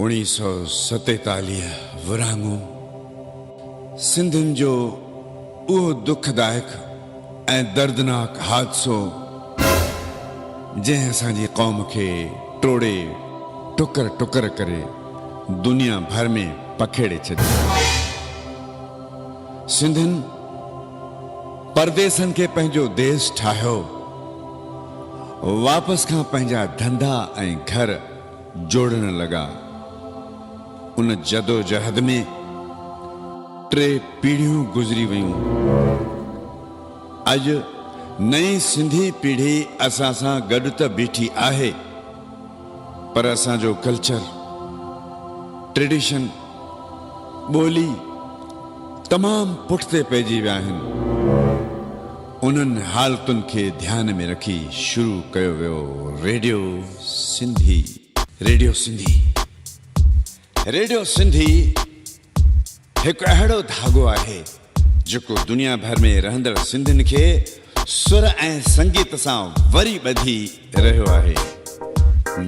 1947 ورهاڱو سنڌين جو اهو دکدائڪ ۽ دردناڪ حادثو جنهن اسان جي قوم کي ٽوڙي ٽڪر ٽڪر ڪري دنيا ڀر ۾ پکيڙي ڇڏيو. سنڌين پرديسن کي پنهنجو ديس ٺاهيو، واپس کان پنهنجا ڌنڌا ۽ گهر جوڙڻ لڳا. ان جدوجهد ۾ ٽي پيڙهيون گذري ويون. اڄ نئين سنڌي پيڙهي اسان سان گڏ ته بيٺي آهي پر اسان جو ڪلچر، ٽريڊيشن، ٻولي تمام پٺتي پئجي ويا آهن. انهن حالتن کي ڌيان ۾ رکي شروع ڪيو ويو radio Sindhi. Radio Sindhi radio Sindhi هڪ اهڙو ڌاڳو آهي جيڪو دنيا ڀر ۾ رهندڙ سنڌين کي سر ۽ سنگيت سان وري ٻڌي رهيو آهي.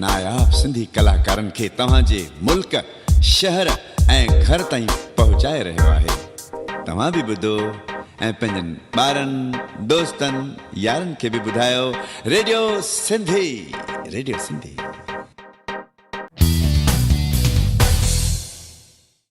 ناياب سنڌي ڪلاڪارن کي توهان جي ملڪ، شهر ۽ گهر تائين پهچائي رهيو آهي. توهان به ٻڌو ۽ پنهنجن ٻارن، دوستن، يارن کي به ٻڌايو ريڊيو سنڌي ريڊيو سنڌي.